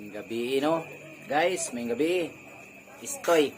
Maayong gabi, no? Guys, maayong gabi. Istoy.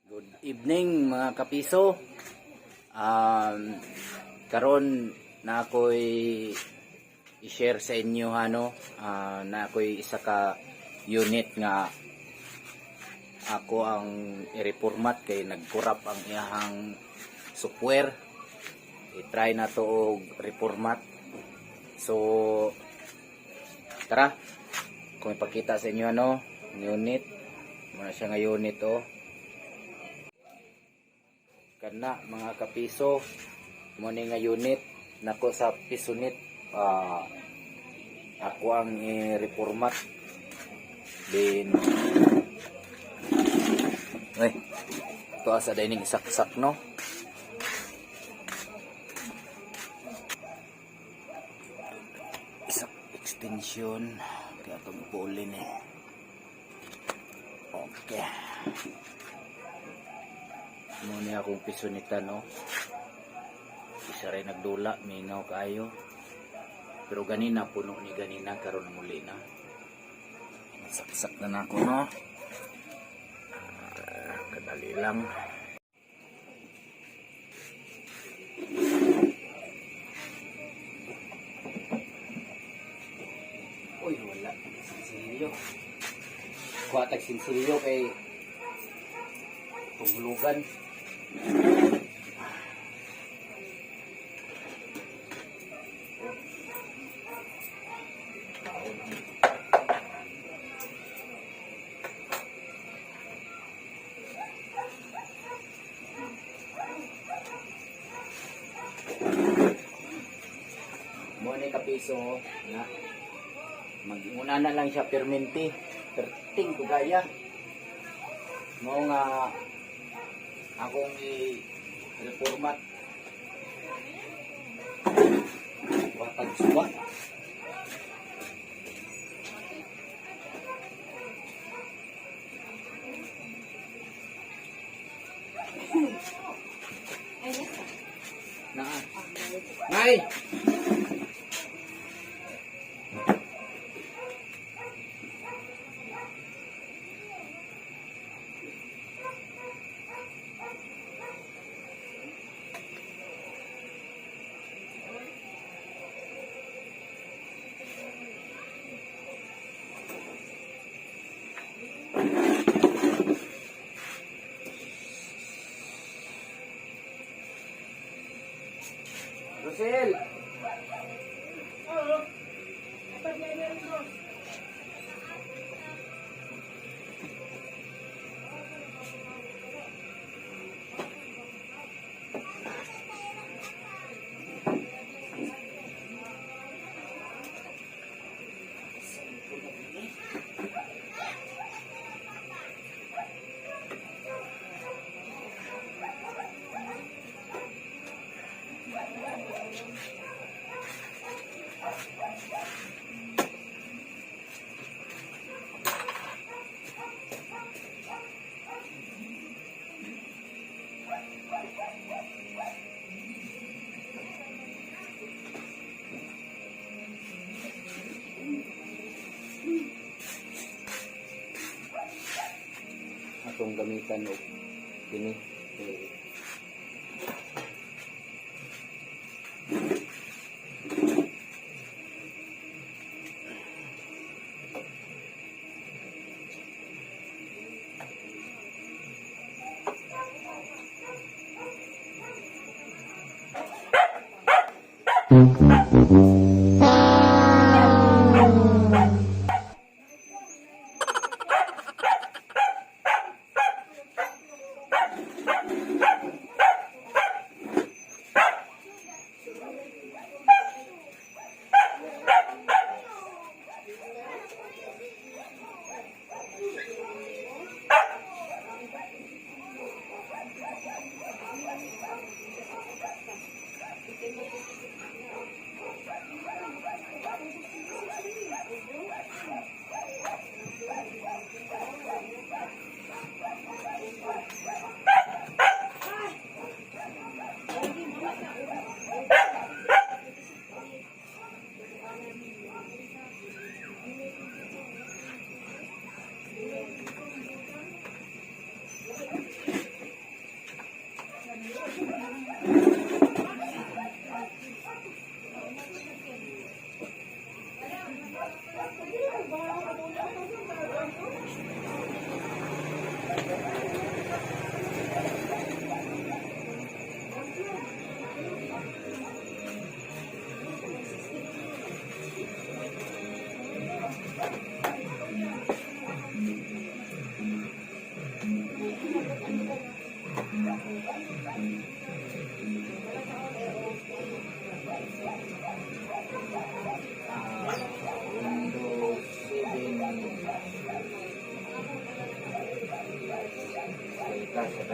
Good evening, mga kapiso. Karon na ako'y i-share sa inyo ano, na ako'y isa ka unit nga ako ang i-reformat kay nagkurap ang iyahang software. I-try na to og reformat. So tara, kung ipakita sa inyo ano, ang unit. Muna siya nga unit, oh. Kana, mga kapiso, mo ni nga unit nako sa pisunit, ako ang i-reformat din. Ay, ito asa dining isaksak, no? Isak extension kaya itong ipulin eh. Okay, mo ni akong pisunitan, no? Isa rin nagdula, mingaw kaayo. Pero ganina puno ni ganina, karon muli na. Saksak na nako, no? Ah, kadali lang. Uy, wala sinsilyo. Kuha tag sinsilyo kay tuglugan. Mo ni kapiso na mag-inguna na lang siya permente. Perting ko gaya. Mo nga akong i-reformat. Watag suwa. Na. Nay! Rosel! Atong gamitan og kini eh,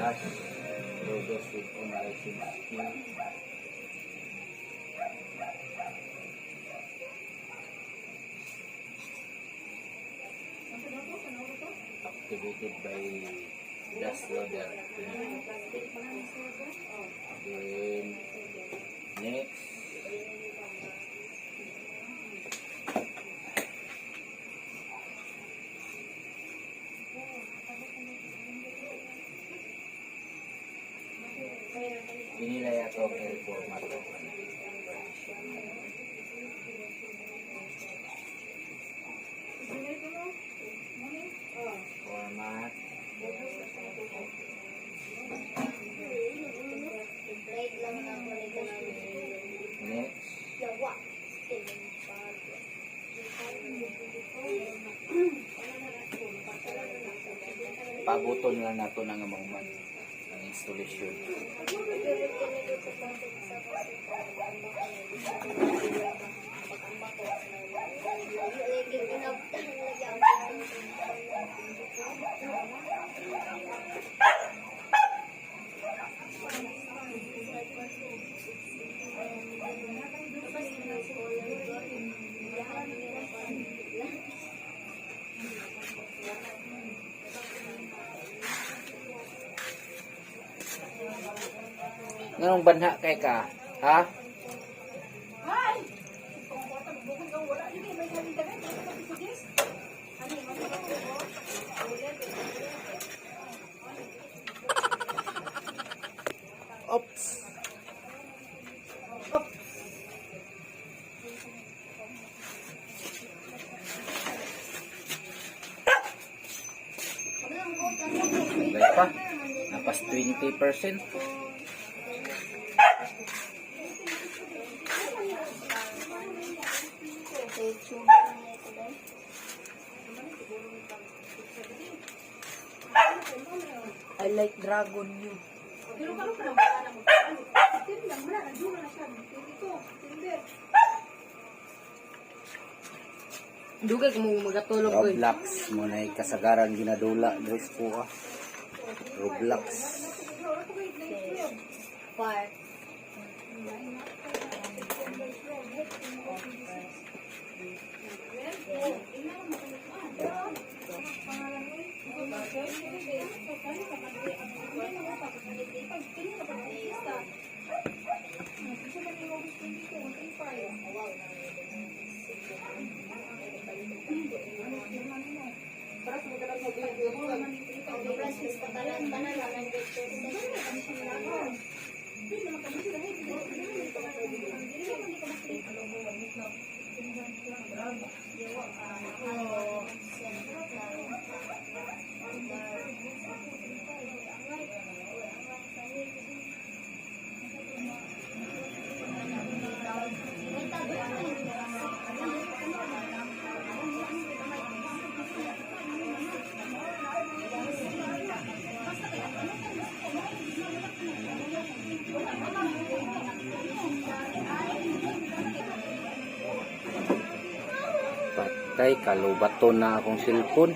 Dash loaders with own license key. Activated by Dash loader. Then next, pinili ato ang format of partition. Format. Break lang na ako ni Next. Yawa. Pabuton lang nato na nga mahuman ang installation. Nganong banha kay ka? Ha? Ay! Bukod ka wala yun eh. May halin ka rin. Ano yung mga Oops. Dahil pa. Napas 20%. I like Dragon New. Pero karon pa lang wala na mo. Tin lang wala na dula na siya. Ito, timber. Dugay ko mo magatulog ko. Roblox mo na kasagaran ginadula dres ko ah. Roblox. Park. Patay kalubaton na akong cellphone.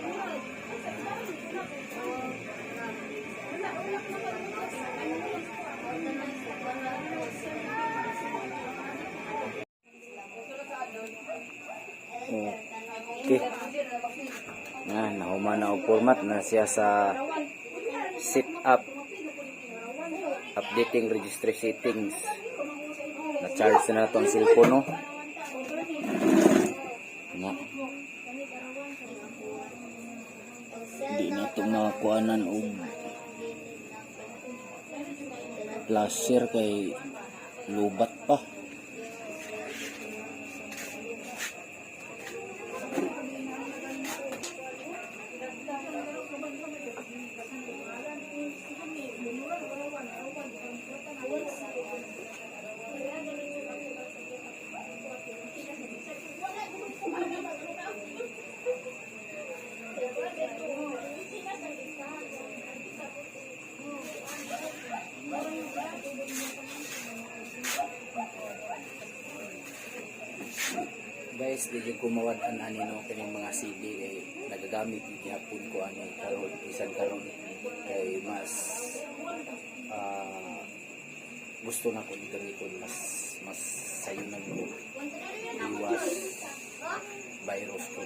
Okay. Na, nahuman na og format na siya sa set up, updating registry settings. Na-charge na nato ang cellphone, no? Na. Di na ito makuanan og flasher kay lubat pa. Guys, di jud ko mawad-an ani no kining mga CD kay nagagamit gyud gyapon ko ani karon, bisan karon kay mas Gusto na ko ni gamiton, mas mas sayo na mo iwas virus ko.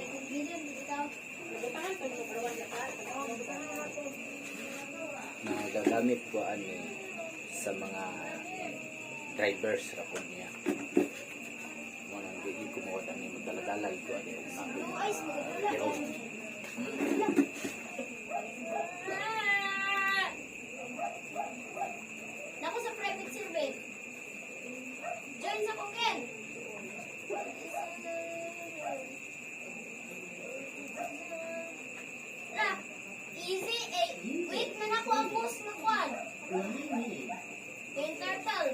Nagagamit ko ani sa mga drivers ra po niya mo nang di ko mo ani magdala-dala ko ani og akong pero Nako sa private survey. Join sa Koken. Ra, easy eh. Wait man ako ang boss na kwan. Yung turtle.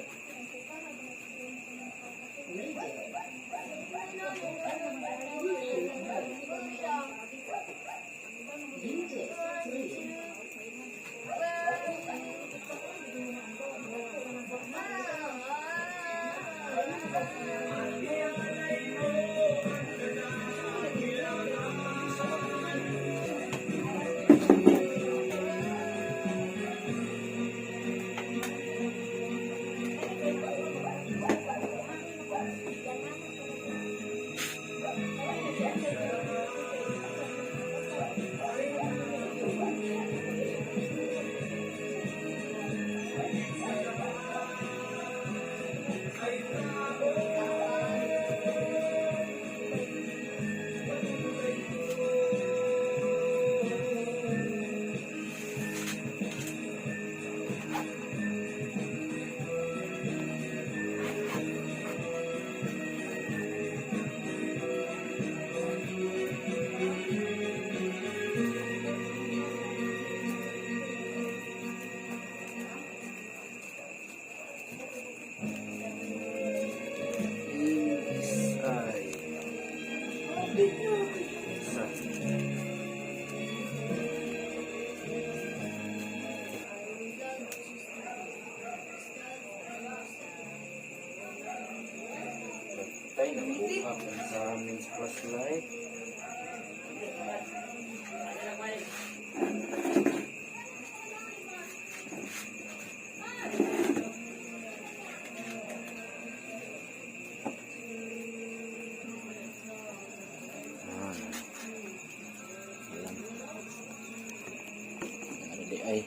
MSI sa. Patay na buka sa aming flashlight. Ah. Alam. Ano di ay?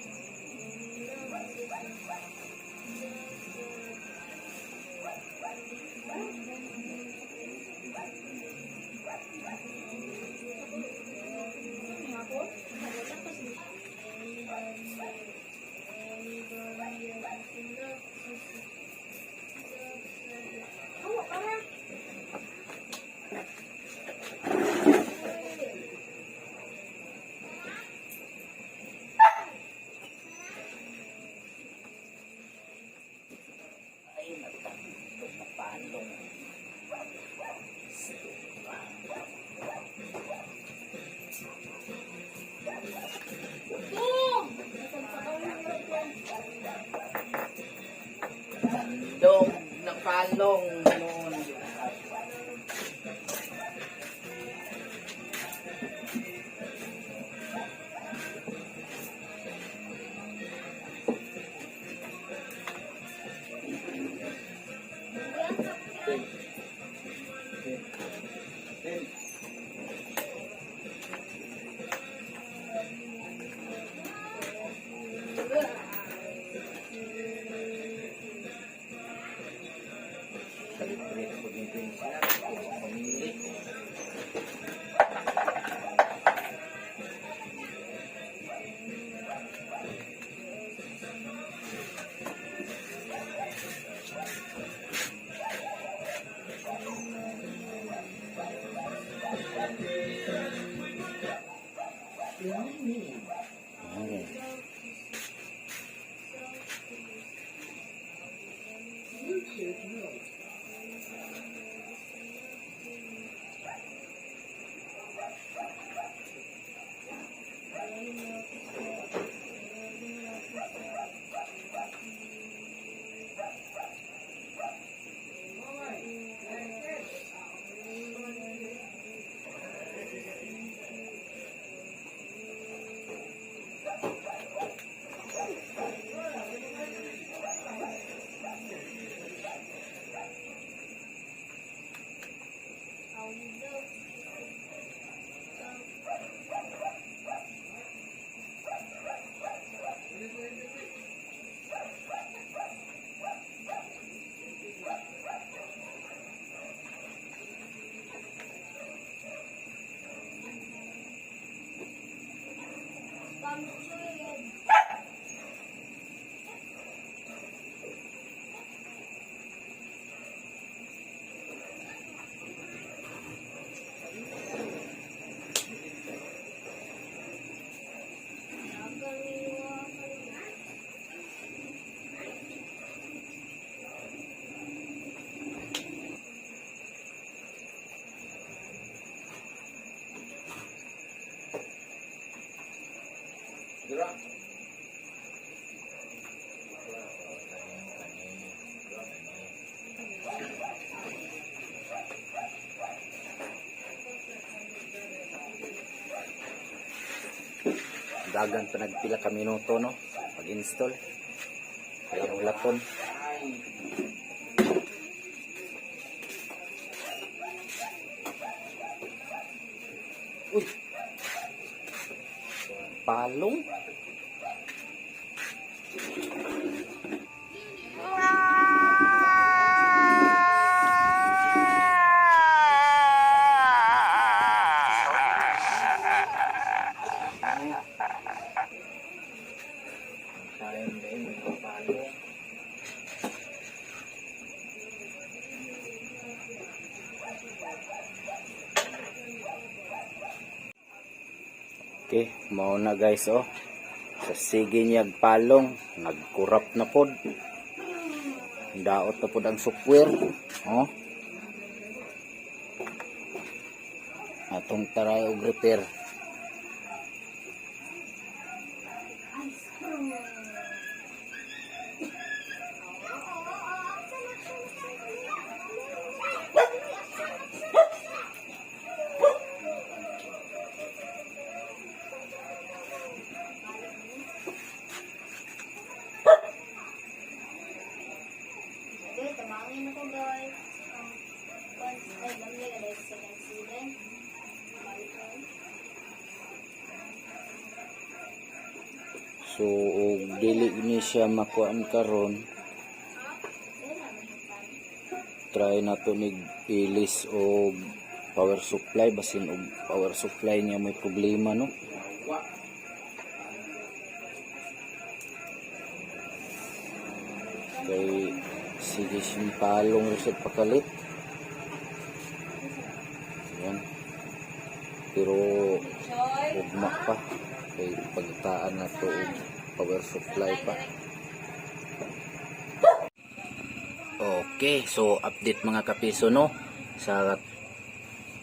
Ay, natandong na palong. Boom! Tandog na palong noon. Celebrate ko din ko yung sila. Pamili. Okay. Dira. Dagan pa nagpila ka minuto, no, pag-install. Kaya ulaton. Ay. Uy. Palong. Kain din, may palong. Okay, mao na guys oh. Sa sige niyag palong, nagkurap na pod. Daot na pod ang software. Oh. Atong taray og repair. Okay, tabangin ako guys. Ay, lamig ka dahil second season. Balik ko. So og dili ni siya makuan karon, try na to nig ilis og power supply, basin og power supply niya may problema, no. Wa. Kay sige siyang palong reset pakalit. Yan. Pero ugma pa kay pagtaan na to og power supply pa. Okay, so update mga kapiso, no, sa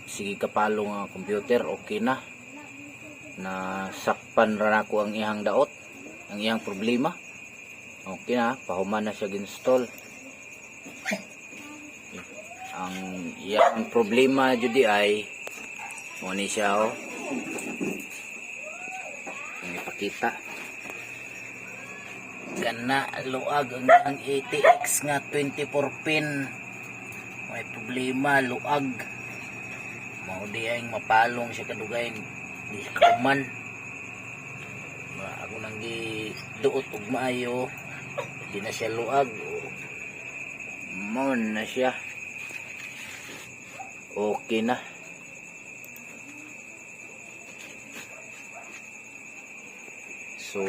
sige kapalo nga computer, okay na. Na sakpan ra nako ang iyang daot, ang iyang problema. Okay na, pahuman na siya ginstall. Ang iyang problema jud ay mo ni siya oh. Ang ipakita. Kana luag ang ATX nga 24 pin. May problema luag. Mao di ay mapalong siya kadugay di siya kauman. Ako nang giduot og maayo, di na siya luag. Mao na siya. Okay na. So,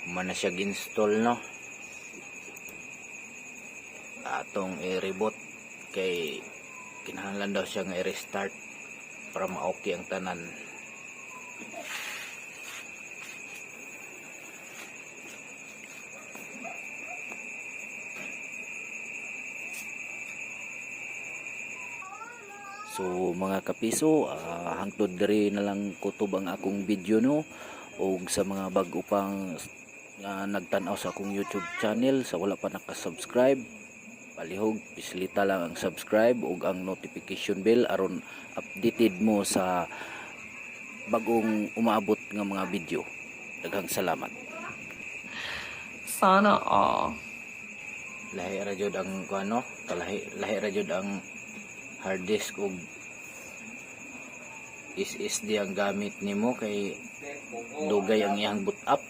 man na siya ginstall, no. Atong i-reboot kay kinahanglan daw siya nga i-restart para ma-okay ang tanan. So mga kapiso, hangtod diri na lang kutob ang akong video, no, og sa mga bag-o pang nagtan-aw sa akong YouTube channel, sa wala pa naka-subscribe, palihog pislita lang ang subscribe ug ang notification bell aron updated mo sa bagong umaabot nga mga video. Daghang salamat. Sana all. Lahi ra jud ang kuano, kalahi lahi ra jud ang hard disk ug SSD ang gamit nimo kay dugay ang iyang boot up.